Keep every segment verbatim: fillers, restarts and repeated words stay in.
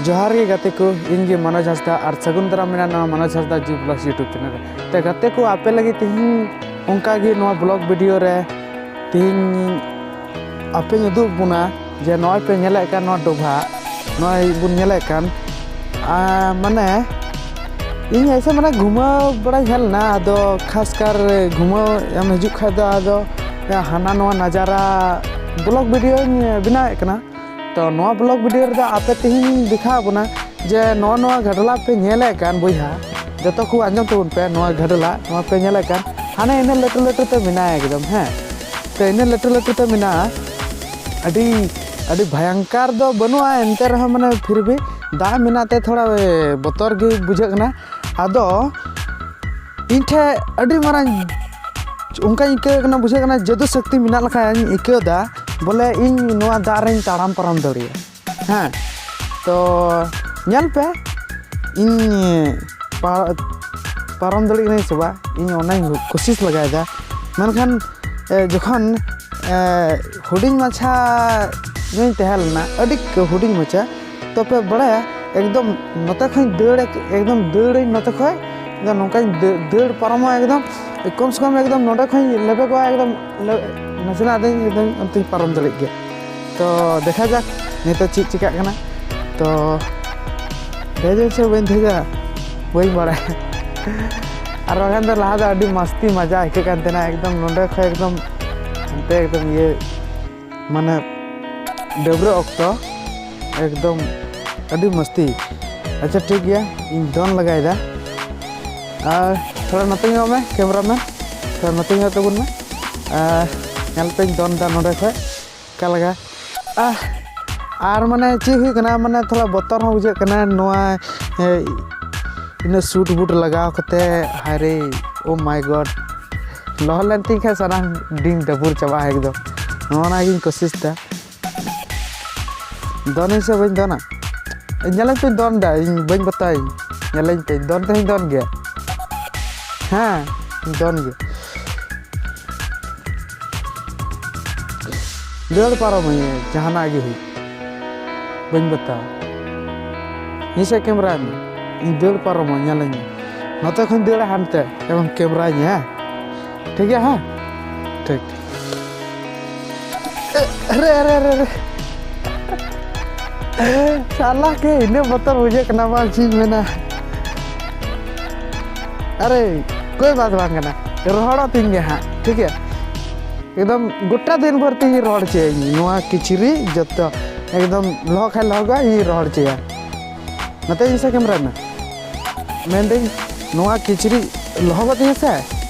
ᱡᱚᱦᱟᱨ ᱜᱮ ᱜᱟᱛᱮ ᱠᱚ, ᱤᱧ ᱜᱮ ᱢᱟᱱᱳᱡᱽ ᱦᱟᱸᱥᱫᱟ ᱟᱨ ᱥᱟᱹᱜᱩᱱ ᱫᱟᱨᱟᱢ ᱢᱮᱱᱟᱜᱼᱟ ᱱᱚᱣᱟ ᱢᱟᱱᱳᱡᱽ ᱦᱟᱸᱥᱫᱟ ᱡᱤ ᱵᱞᱚᱜᱥ YouTube ᱪᱮᱱᱮᱞ ᱨᱮ᱾ ᱛᱚ ᱜᱟᱛᱮ ᱠᱚ, ᱟᱯᱮ ᱞᱟᱹᱜᱤᱫ ᱛᱮᱦᱮᱧ ᱚᱱᱠᱟ ᱜᱮ ᱱᱚᱣᱟ ᱵᱞᱚᱜ ᱵᱷᱤᱰᱤᱭᱳ ᱨᱮ ᱛᱮᱦᱮᱧ ᱟᱯᱮᱧ ᱩᱫᱩᱜ ᱵᱚᱱᱟ ᱡᱮ ᱱᱚᱜᱼᱚᱭ ᱯᱮ ᱧᱮᱞᱮᱫ ᱠᱟᱱ ᱱᱚᱣᱟ ᱰᱚᱵᱷᱟᱜ, ᱱᱚᱜᱼᱚᱭ ᱵᱚᱱ ᱧᱮᱞᱮᱫ ᱠᱟᱱ, ᱟᱨ ᱢᱟᱱᱮ ᱤᱧ ᱮᱭᱥᱮ ᱢᱟᱱᱮ ᱜᱷᱩᱢᱟᱹᱣ ᱵᱟᱲᱟᱧ ᱦᱮᱡ ᱞᱮᱱᱟ, ᱟᱫᱚ ᱠᱷᱟᱥ ᱠᱟᱨ ᱜᱷᱩᱢᱟᱹᱣ ᱮᱢ ᱦᱤᱡᱩᱜ ᱠᱷᱟᱡ ᱫᱚ ᱟᱫᱚ ᱦᱟᱱᱟ ᱱᱚᱣᱟ ᱱᱟᱡᱟᱨᱟ ᱵᱞᱚᱜ ᱵᱷᱤᱰᱤᱭᱳᱧ ᱵᱮᱱᱟᱣᱮᱫ ᱠᱟᱱᱟ᱾ ᱛᱚ ᱱᱚᱣᱟ ᱵᱞᱚᱜ ᱵᱷᱤᱰᱤᱭᱳ ᱨᱮᱫᱚ ᱟᱯᱮ ᱛᱮᱦᱮᱧ ᱫᱮᱠᱷᱟᱣ ᱵᱚᱱᱟ ᱡᱮ ᱱᱚᱜᱼᱚ ᱱᱚᱣᱟ ᱜᱷᱟᱰᱞᱟᱜ ᱯᱮ ᱧᱮᱞᱮᱫ ᱠᱟᱱ ᱵᱚᱭᱦᱟ, ᱡᱚᱛᱚ ᱠᱚ ᱟᱸᱡᱚᱢ ᱛᱟᱵᱚᱱ ᱯᱮ, ᱱᱚᱣᱟ ᱜᱷᱟᱰᱞᱟᱜ ᱱᱚᱣᱟ ᱯᱮ ᱧᱮᱞᱮᱫ ᱠᱟᱱ ᱦᱟᱱᱮ ᱤᱱᱟᱹ ᱞᱟᱹᱴᱩ ᱞᱟᱹᱴᱩ ᱛᱮ ᱢᱮᱱᱟᱭᱟ ᱮᱠᱫᱚᱢ, ᱦᱮᱸ᱾ ᱛᱚ ᱤᱱᱟᱹ ᱞᱟᱹᱴᱩ ᱞᱟᱹᱴᱩ ᱛᱮ ᱢᱮᱱᱟᱜᱼᱟ, ᱟᱹᱰᱤ ᱟᱹᱰᱤ ᱵᱷᱚᱭᱚᱝᱠᱟᱨ ᱫᱚ ᱵᱟᱹᱱᱩᱜᱼᱟ, ᱮᱱᱛᱮ ᱨᱮᱦᱚᱸ ᱢᱟᱱᱮ ᱯᱷᱤᱨ ᱵᱷᱤ ᱫᱟᱜ ᱢᱮᱱᱟᱜ ᱛᱮ ᱛᱷᱚᱲᱟ ᱮ, ᱵᱚᱛᱚᱨ ᱜᱮ ᱵᱩᱡᱷᱟᱹᱜ ᱠᱟᱱᱟ᱾ ᱟᱫᱚ ᱤᱧ ᱴᱷᱮᱱ ᱟᱹᱰᱤ ᱢᱟᱨᱟᱝ ᱚᱱᱠᱟᱧ ᱟᱹᱭᱠᱟᱹᱣ ᱠᱟᱱᱟ, ᱵᱩᱡᱷᱟᱹᱜ ᱠᱟᱱᱟ ᱡᱟᱹᱫᱩ ᱥᱚᱠᱛᱤ ᱢᱮᱱᱟᱜ ᱞᱮᱠᱟᱧ ᱟᱹᱭᱠᱟᱹᱣ ᱮᱫᱟ, ᱵᱚᱞᱮ ᱤᱧ ᱱᱚᱣᱟ ᱫᱟᱜ ᱨᱮᱧ ᱛᱟᱲᱟᱢ ᱯᱟᱨᱚᱢ ᱫᱟᱲᱮᱭᱟᱜᱼᱟ᱾ ᱦᱮᱸ, ᱛᱚ ᱧᱮᱞ ᱯᱮ, ᱤᱧ ᱯᱟ- ᱯᱟᱨᱚᱢ ᱫᱟᱲᱮᱭᱟᱜ ᱠᱟᱹᱱᱟᱹᱧ ᱥᱮ ᱵᱟᱝ, ᱤᱧ ᱚᱱᱟᱧ ᱠᱳᱥᱤᱥ ᱞᱟᱜᱟᱭᱮᱫᱟ᱾ ᱢᱮᱱᱠᱷᱟᱱ ᱮ, ᱡᱚᱠᱷᱚᱱ ᱮ, ᱦᱩᱰᱤᱧ ᱢᱟᱪᱷᱟ ᱧᱚᱜ ᱤᱧ ᱛᱟᱦᱮᱸ ᱞᱮᱱᱟ, ᱟᱹᱰᱤ ᱠ- ᱦᱩᱰᱤᱧ ᱢᱟᱪᱷᱟ, ᱛᱚ ᱯᱮ ᱵᱟᱲᱟᱭᱟ ᱮᱠᱫᱚᱢ ᱱᱚᱛᱮ ᱠᱷᱚᱱ ᱫᱟᱹᱲ, ᱮᱠᱫᱚᱢ ᱫᱟᱹᱲᱟᱹᱧ ᱱᱚᱛᱮ ᱠᱷᱚᱱ, ᱟᱫᱚ ᱱᱚᱝᱠᱟᱧ ᱫᱟᱹ- ᱫᱟᱹᱲ ᱯᱟᱨᱚᱢᱚᱜᱼᱟ ᱮᱠᱫᱚᱢ, ᱠᱚᱢ ᱥᱮ ᱠᱚᱢ ᱮᱠᱫᱚᱢ ᱱᱚᱸᱰᱮ ᱠᱷᱚᱱ ᱞᱮᱵᱮᱫᱚᱜᱼᱟ ᱮᱠᱫᱚᱢ ᱞᱮ- ᱱᱟᱥᱮᱱᱟᱜ ᱫᱚᱧ ᱮᱠᱫᱚᱢ ᱚᱱᱛᱮᱧ ᱯᱟᱨᱚᱢ ᱫᱟᱲᱮᱜ ᱜᱮᱭᱟ᱾ ᱛᱚ ᱫᱮᱠᱷᱟ ᱡᱟᱠ ᱱᱤᱛᱚᱜ ᱪᱮᱫ ᱪᱤᱠᱟᱹᱜ ᱠᱟᱱᱟ᱾ ᱛᱚ ᱫᱮᱡᱟᱹᱧ ᱥᱮ ᱵᱟᱹᱧ ᱫᱮᱡᱟ ᱵᱟᱹᱧ ᱵᱟᱲᱟᱭᱟ᱾ ᱟᱨ ᱵᱟᱠᱷᱟᱱ ᱫᱚ ᱞᱟᱦᱟ ᱫᱚ ᱟᱹᱰᱤ ᱢᱟᱥᱛᱤ ᱢᱟᱡᱟ ᱟᱹᱭᱠᱟᱹᱜ ᱠᱟᱱ ᱛᱟᱦᱮᱱᱟ, ᱮᱠᱫᱚᱢ ᱱᱚᱸᱰᱮ ᱠᱷᱚᱱ ᱮᱠᱫᱚᱢ ᱦᱟᱱᱛᱮ ᱮᱠᱫᱚᱢ ᱤᱭᱟᱹ ᱢᱟᱱᱮ ᱰᱟᱹᱵᱽᱨᱟᱹ ᱚᱠᱛᱚ ᱮᱠᱫᱚᱢ ᱟᱹᱰᱤ ᱢᱟᱥᱛᱤ᱾ ᱟᱪᱪᱷᱟ ᱴᱷᱤᱠ ᱜᱮᱭᱟ, ᱤᱧ ᱫᱚᱱ ᱞᱟᱜᱟᱭᱮᱫᱟ᱾ ᱟᱨ ᱛᱷᱚᱲᱟ ᱱᱚᱛᱮ ᱧᱚᱜ ᱢᱮ ᱠᱮᱢᱨᱟ ᱢᱮᱱ, ᱛᱷᱚᱲᱟ ᱱᱚᱛᱮ ᱧᱚᱜ ᱛᱟᱵᱚᱱ ᱢᱮ᱾ ᱟᱨ ᱧᱮᱞ ᱯᱮᱧ ᱫᱚᱱ ᱮᱫᱟ ᱱᱚᱸᱰᱮ ᱠᱷᱚᱱ ᱚᱠᱟ ᱞᱮᱠᱟ᱾ ᱟᱦ, ᱟᱨ ᱢᱟᱱᱮ ᱪᱮᱫ ᱦᱩᱭᱩᱜ ᱠᱟᱱᱟ, ᱢᱟᱱᱮ ᱛᱷᱚᱲᱟ ᱵᱚᱛᱚᱨ ᱦᱚᱸ ᱵᱩᱡᱷᱟᱹᱜ ᱠᱟᱱᱟ ᱱᱚᱣᱟ ᱮ, ᱤᱱᱟᱹ ᱥᱩᱴ ᱵᱩᱴ ᱞᱟᱜᱟᱣ ᱠᱟᱛᱮ, ᱦᱟᱭ ᱨᱮ, ᱳ ᱢᱟᱭ ᱜᱚᱰ, ᱞᱚᱦᱚᱫ ᱞᱮᱱ ᱛᱤᱧ ᱠᱷᱟᱱ ᱥᱟᱱᱟᱢ ᱰᱤᱝ ᱰᱟᱹᱵᱩᱨ ᱪᱟᱵᱟᱜᱼᱟ ᱮᱠᱫᱚᱢ᱾ ᱱᱚᱜᱼᱚ ᱱᱟ ᱜᱤᱧ ᱠᱳᱥᱤᱥ ᱮᱫᱟ᱾ ᱫᱚᱱᱟᱹᱧ ᱥᱮ ᱵᱟᱹᱧ ᱫᱚᱱᱟ? ᱧᱮᱞᱟᱹᱧ ᱯᱮᱧ ᱫᱚᱱ ᱮᱫᱟ, ᱤᱧ ᱵᱟᱹᱧ ᱵᱟᱛᱟᱣᱟᱹᱧ᱾ ᱧᱮᱞᱟᱹᱧ ᱯᱮᱧ ᱫᱚᱱ ᱛᱮᱦᱚᱸᱧ ᱫᱚᱱ ᱜᱮᱭᱟ᱾ ᱦᱮᱸ, ᱫᱚᱱ ᱜᱮ᱾ ᱫᱟᱹᱲ ᱯᱟᱨᱚᱢᱟᱹᱧ, ᱡᱟᱦᱟᱱᱟᱜ ᱜᱮ ᱦᱩᱭᱩᱜ, ᱵᱟᱹᱧ ᱵᱟᱛᱟᱣᱟ᱾ ᱤᱧ ᱥᱮᱫ ᱠᱮᱢᱨᱟᱭ ᱢᱮ, ᱤᱧ ᱫᱟᱹᱲ ᱯᱟᱨᱚᱢᱚᱜ ᱧᱮᱞᱟᱹᱧ ᱢᱮ᱾ ᱱᱚᱛᱮ ᱠᱷᱚᱱ ᱫᱟᱹᱲᱟ ᱦᱟᱱᱛᱮ, ᱮᱵᱚᱝ ᱠᱮᱢᱨᱟᱭ ᱧᱮ, ᱦᱮᱸ? ᱴᱷᱤᱠ ᱜᱮᱭᱟ, ᱦᱮᱸ? ᱴᱷᱤᱠ᱾ ᱟᱨᱮ, ᱟᱨᱮ, ᱟᱨᱮ, ᱟᱨᱮ᱾ ᱥᱟᱞᱟ ᱠᱮ, ᱤᱱᱟᱹ ᱵᱚᱛᱚᱨ ᱵᱩᱡᱷᱟᱹᱜ ᱠᱟᱱᱟ, ᱵᱟᱝ ᱪᱮᱫ ᱤᱧ ᱢᱮᱱᱟ᱾ ᱟᱨᱮ, ᱠᱳᱭ ᱵᱟᱛ ᱵᱟᱝ ᱠᱟᱱᱟ, ᱨᱚᱦᱚᱲᱚᱜ ᱛᱤᱧ ᱜᱮ ᱦᱟᱸᱜ, ᱴᱷᱤᱠ ᱜᱮᱭᱟ? ᱮᱠᱫᱚᱢ ᱜᱚᱴᱟ ᱫᱤᱱ ᱵᱷᱳᱨ ᱛᱤᱧ ᱨᱚᱦᱚᱲ ᱦᱚᱪᱚᱭᱟ ᱤᱧ᱾ ᱱᱚᱣᱟ ᱠᱤᱪᱨᱤᱡ ᱡᱚᱛᱚ ᱮᱠᱫᱚᱢ ᱞᱚᱦᱚᱫ ᱠᱷᱟᱡ ᱞᱚᱦᱚᱫᱚᱜᱼᱟ, ᱤᱧ ᱨᱚᱦᱚᱲ ᱦᱚᱪᱚᱭᱟ᱾ ᱱᱚᱛᱮ ᱤᱧ ᱥᱮ ᱠᱮᱢᱨᱟ ᱢᱮ᱾ ᱢᱮᱱᱫᱟᱹᱧ, ᱱᱚᱣᱟ ᱠᱤᱪᱨᱤᱡ ᱞᱚᱦᱚᱫᱚᱜ ᱛᱤᱧᱟᱹ ᱥᱮ,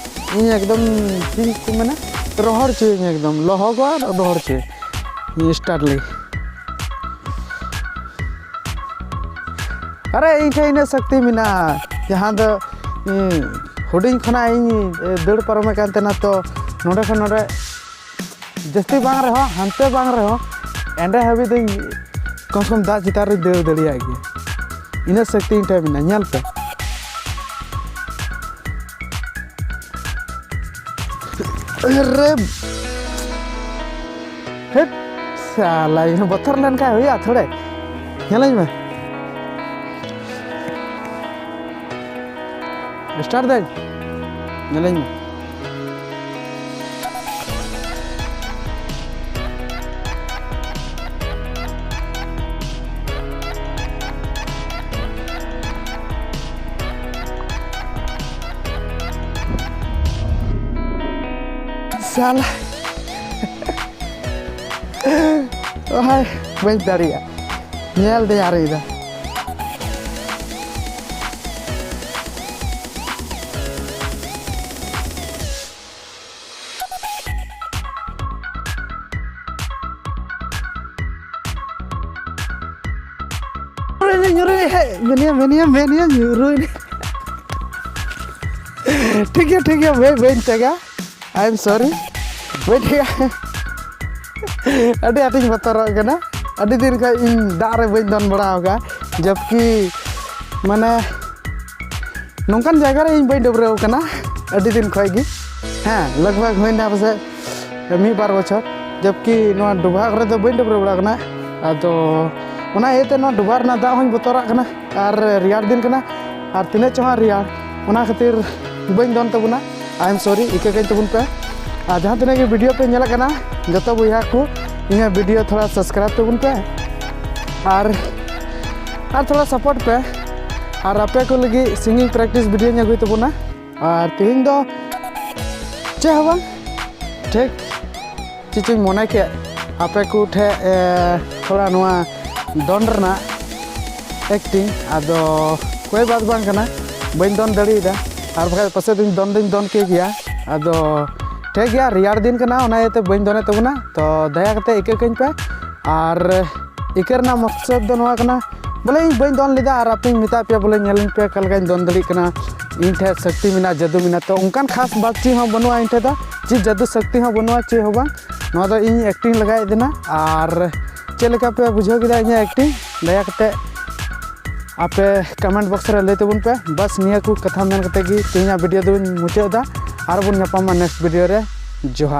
ᱤᱧ ᱮᱠᱫᱚᱢ, ᱪᱮᱫ ᱠᱚ ᱢᱮᱱᱟ, ᱨᱚᱦᱚᱲ ᱦᱚᱪᱚᱭᱟᱹᱧ, ᱮᱠᱫᱚᱢ ᱞᱚᱦᱚᱫᱚᱜᱼᱟ ᱟᱨ ᱨᱚᱦᱚᱲ ᱦᱚᱪᱚᱭᱟᱹᱧ᱾ ᱤᱧ start ᱞᱮ᱾ ᱟᱨᱮ, ᱤᱧ ᱴᱷᱮᱱ ᱤᱱᱟᱹᱜ ᱥᱚᱠᱛᱤ ᱢᱮᱱᱟᱜᱼᱟ, ᱡᱟᱦᱟᱸ ᱫᱚ, ᱤᱧ ᱦᱩᱰᱤᱧ ᱠᱷᱚᱱᱟᱜ ᱤᱧ, ᱮ, ᱫᱟᱹᱲ ᱯᱟᱨᱚᱢᱮᱫ ᱠᱟᱱ ᱛᱟᱦᱮᱱᱟ, ᱛᱚ ᱱᱚᱸᱰᱮ ᱠᱷᱚᱱ ᱱᱚᱸᱰᱮ ᱡᱟᱹᱥᱛᱤ ᱵᱟᱝ ᱨᱮᱦᱚᱸ, ᱦᱟᱱᱛᱮ ᱵᱟᱝ ᱨᱮᱦᱚᱸ, ᱮᱸᱰᱮ ᱦᱟᱹᱵᱤᱡ ᱫᱚᱧ ᱠᱚᱢ ᱥᱮ ᱠᱚᱢ ᱫᱟᱜ ᱪᱮᱛᱟᱱ ᱨᱮᱧ ᱫᱟᱹᱲ ᱫᱟᱲᱮᱭᱟᱜ ᱜᱮᱭᱟ᱾ ᱤᱱᱟᱹᱜ ᱥᱚᱠᱛᱤ ᱤᱧ ᱴᱷᱮᱱ ᱢᱮᱱᱟᱜᱼᱟ, ᱧᱮᱞ ᱯᱮ᱾ ᱟᱨᱮ! ᱦᱮᱴ! ᱥᱟᱞᱟ, ᱤᱧ ᱦᱚᱸ ᱵᱚᱛᱚᱨ ᱞᱮᱱᱠᱷᱟᱱ ᱦᱩᱭᱩᱜᱼᱟ ᱛᱷᱚᱲᱮ? ᱧᱮᱞᱟᱹᱧ ᱢᱮ᱾ Start ᱫᱟᱹᱧ᱾ ᱧᱮᱞᱟᱹᱧ ᱢᱮ᱾ ᱥᱟᱞᱟ᱾ ᱳᱦᱟᱭ, ᱵᱟᱹᱧ ᱫᱟᱲᱮᱭᱟᱜᱼᱟ᱾ ᱧᱮᱞ ᱫᱟᱹᱧ ᱟᱨ ᱢᱤᱫ ᱫᱷᱟᱣ᱾ ᱧᱩᱨᱩᱭ, ᱧᱩᱨᱩᱭ, ᱦᱮ, ᱢᱮᱱᱤᱭᱟ, ᱢᱮᱱᱤᱭᱟ, ᱢᱮᱱᱤᱭᱟ, ᱧᱩᱨᱩᱭ᱾ ᱴᱷᱤᱠ ᱜᱮᱭᱟ, ᱴᱷᱤᱠ ᱜᱮᱭᱟ, ᱵᱟᱹᱧ, ᱵᱟᱹᱧ ᱴᱮᱜᱟ᱾ I am sorry. ᱵᱟᱹᱧ ᱴᱷᱤᱠᱟ᱾ ᱟᱹᱰᱤ ᱟᱸᱴᱤᱧ ᱵᱚᱛᱚᱨᱚᱜ ᱠᱟᱱᱟ᱾ ᱟᱹᱰᱤ ᱫᱤᱱ ᱠᱷᱚᱱ ᱤᱧ ᱫᱟᱜ ᱨᱮ ᱵᱟᱹᱧ ᱫᱚᱱ ᱵᱟᱲᱟ ᱟᱠᱟᱫᱼᱟ, ᱡᱚᱵᱠᱤ ᱢᱟᱱᱮ ᱱᱚᱝᱠᱟᱱ ᱡᱟᱭᱜᱟ ᱨᱮ ᱤᱧ ᱵᱟᱹᱧ ᱰᱟᱹᱵᱽᱨᱟᱹᱣ ᱠᱟᱱᱟ ᱟᱹᱰᱤ ᱫᱤᱱ ᱠᱷᱚᱱ ᱜᱮ᱾ ᱦᱮᱸ, ᱞᱟᱜᱽ ᱵᱷᱟᱜᱽ ᱦᱩᱭᱱᱟ ᱯᱟᱥᱮᱡ ᱢᱤᱫ ᱵᱟᱨ ᱵᱚᱪᱷᱚᱨ, ᱡᱚᱵᱠᱤ ᱱᱚᱣᱟ ᱰᱚᱵᱷᱟᱜ ᱨᱮᱫᱚ ᱵᱟᱹᱧ ᱰᱟᱹᱵᱽᱨᱟᱹ ᱵᱟᱲᱟ ᱠᱟᱱᱟ᱾ ᱟᱫᱚ ᱚᱱᱟ ᱤᱭᱟᱹᱛᱮ ᱱᱚᱣᱟ ᱰᱚᱵᱷᱟᱜ ᱨᱮᱱᱟᱜ ᱫᱟᱜ ᱦᱚᱸᱧ ᱵᱚᱛᱚᱨᱟᱜ ᱠᱟᱱᱟ᱾ ᱟᱨ ᱨᱮᱭᱟᱲ ᱫᱤᱱ ᱠᱟᱱᱟ, ᱟᱨ ᱛᱤᱱᱟᱹᱜ ᱪᱚ ᱦᱟᱸᱜ ᱨᱮᱭᱟᱲ, ᱚᱱᱟ ᱠᱷᱟᱹᱛᱤᱨ ᱵᱟᱹᱧ ᱫᱚᱱ ᱛᱟᱵᱚᱱᱟ᱾ I am sorry, ᱤᱠᱟᱹ ᱠᱟᱹᱧ ᱛᱟᱵᱚᱱ ᱯᱮ᱾ ᱟᱨ ᱡᱟᱦᱟᱸ ᱛᱤᱱᱟᱹᱜ ᱜᱮ ᱵᱷᱤᱰᱤᱭᱳ ᱯᱮ ᱧᱮᱞᱮᱫ ᱠᱟᱱᱟ, ᱡᱚᱛᱚ ᱵᱚᱭᱦᱟ ᱠᱚ, ᱤᱧᱟᱹᱜ ᱵᱷᱤᱰᱤᱭᱳ ᱛᱷᱚᱲᱟ subscribe ᱛᱟᱵᱚᱱ ᱯᱮ ᱟᱨ, ᱟᱨ ᱛᱷᱚᱲᱟ support ᱯᱮ᱾ ᱟᱨ ᱟᱯᱮ ᱠᱚ ᱞᱟᱹᱜᱤᱫ singing practice ᱵᱷᱤᱰᱤᱭᱳᱧ ᱟᱹᱜᱩᱭ ᱛᱟᱵᱚᱱᱟ᱾ ᱟᱨ ᱛᱮᱦᱮᱧ ᱫᱚ ᱪᱮᱫ ᱦᱚᱸ ᱵᱟᱝ, ᱴᱷᱤᱠ ᱪᱮᱫ ᱪᱚᱧ ᱢᱚᱱᱮ ᱠᱮᱫ, ᱟᱯᱮ ᱠᱚ ᱴᱷᱮᱡ, ᱮ, ᱛᱷᱚᱲᱟ ᱱᱚᱣᱟ ᱫᱚᱱ ᱨᱮᱱᱟᱜ acting, ᱟᱫᱚ ᱠᱚᱭ ᱵᱟᱛ ᱵᱟᱝ ᱠᱟᱱᱟ, ᱵᱟᱹᱧ ᱫᱚᱱ ᱫᱟᱲᱮᱭᱟᱫᱟ, ᱟᱨ ᱵᱟᱠᱷᱟᱡ ᱯᱟᱥᱮᱡ ᱫᱚᱧ ᱫᱚᱱ ᱫᱚᱧ ᱫᱚᱱ ᱠᱮ ᱜᱮᱭᱟ᱾ ᱟᱫᱚ ᱴᱷᱤᱠ ᱜᱮᱭᱟ, ᱨᱮᱭᱟᱲ ᱫᱤᱱ ᱠᱟᱱᱟ, ᱚᱱᱟ ᱤᱭᱟᱹᱛᱮ ᱵᱟᱹᱧ ᱫᱚᱱᱮᱫ ᱛᱟᱵᱚᱱᱟ᱾ ᱛᱚ ᱫᱟᱭᱟ ᱠᱟᱛᱮ ᱤᱠᱟᱹ ᱠᱟᱹᱧ ᱯᱮ, ᱟᱨ ᱤᱠᱟᱹ ᱨᱮᱱᱟᱜ ᱢᱚᱠᱥᱚᱫ ᱫᱚ ᱱᱚᱣᱟ ᱠᱟᱱᱟ, ᱵᱚᱞᱮ ᱤᱧ ᱵᱟᱹᱧ ᱫᱚᱱ ᱞᱮᱫᱟ ᱟᱨ ᱟᱯᱮᱧ ᱢᱮᱛᱟᱫ ᱯᱮᱭᱟ, ᱵᱚᱞᱮ ᱧᱮᱞᱤᱧ ᱯᱮ ᱚᱠᱟ ᱞᱮᱠᱟᱧ ᱫᱚᱱ ᱫᱟᱲᱮᱭᱟᱜ ᱠᱟᱱᱟ, ᱤᱧ ᱴᱷᱮᱡ ᱥᱚᱠᱛᱤ ᱢᱮᱱᱟᱜᱼᱟ, ᱡᱟᱹᱫᱩ ᱢᱮᱱᱟᱜᱼᱟ᱾ ᱛᱚ ᱚᱱᱠᱟᱱ ᱠᱷᱟᱥ ᱵᱟᱛ ᱪᱮᱫ ᱦᱚᱸ ᱵᱟᱹᱱᱩᱜᱼᱟ ᱤᱧ ᱴᱷᱮᱡ ᱫᱚ, ᱪᱮᱫ ᱡᱟᱹᱫᱩ ᱥᱚᱠᱛᱤ ᱦᱚᱸ ᱵᱟᱹᱱᱩᱜᱼᱟ, ᱪᱮᱫ ᱦᱚᱸ ᱵᱟᱝ᱾ ᱱᱚᱣᱟ ᱫᱚ ᱤᱧ acting ᱞᱟᱜᱟᱭᱮᱫ ᱛᱟᱦᱮᱱᱟ᱾ ᱟᱨ ᱪᱮᱫ ᱞᱮᱠᱟ ᱯᱮ ᱵᱩᱡᱷᱟᱹᱣ ᱠᱮᱫᱟ ᱤᱧᱟᱹᱜ acting? ᱫᱟᱭᱟ ᱠᱟᱛᱮ ᱟᱯᱮ comment box ᱨᱮ ᱞᱟᱹᱭ ᱛᱟᱵᱚᱱ ᱯᱮ᱾ ᱵᱟᱥ ᱱᱤᱭᱟᱹ ᱠᱚ ᱠᱟᱛᱷᱟ ᱢᱮᱱ ᱠᱟᱛᱮ ᱜᱮ ᱛᱮᱦᱮᱧᱟᱜ ᱵᱷᱤᱰᱤᱭᱳ ᱫᱚᱧ ᱢᱩᱪᱟᱹᱫ ᱮᱫᱟ᱾ ᱟᱨ ᱵᱚᱱ ᱧᱟᱯᱟᱢᱟ next ᱵᱷᱤᱰᱤᱭᱳ ᱨᱮ᱾ ᱡᱚᱦᱟᱨ᱾